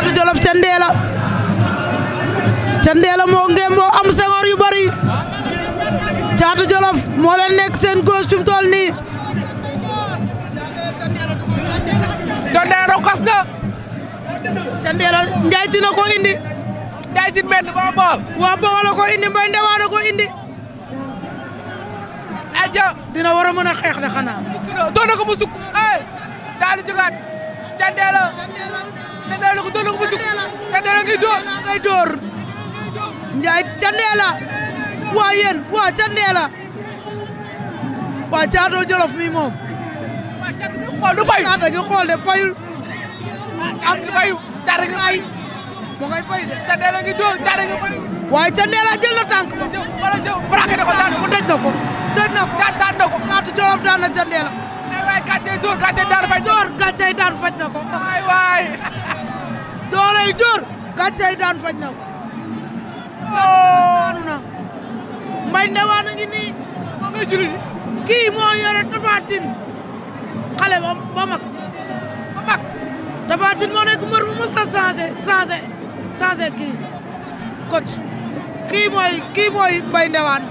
Caatu Jolof ca Ndeela moo ngeen moo am sengoor yu bari Caatu Jolof moo leen nekk seen gauche fi mu toll nii ca Ndeela rokkas na ca Ndeela Njaay Tine ko indi Njaay Tine benn ba bool waa Bawol ko indi Mbay Ndewaan ko indi aja dina war a mën a xeex de xanaa doon na ko mu sukk ay daal di jógaat ca Ndeela ko doon na ko mu sukk ca Ndeela ngay door Njaay ca Ndeela waa yéen waa ca Ndeela waa Caatu Jolof mi moom xool du fayu Caatu gi xool de fayul am nga fayu Caatu gi ay moo ngay fay de ca Ndeela ngi door Caatu gi fayu waaye ca Ndeela jël na tànk ba wala jëw braqué na ko daan ko daj na ko daan na ko Caatu Jolof daan na ca Ndeela ay waay gàccey door gàccey daan faj door gàccey daan faj na ko ay waay dooley door gàccey daan faj na ko daanu na Mbay Ndewaan a ngi nii moo ngay julli kii moo yore Tapha Tine xale ba mag Tapha Tine moo nekk mbër mu mës a changé kii coach kii mooy Mbay Ndewaan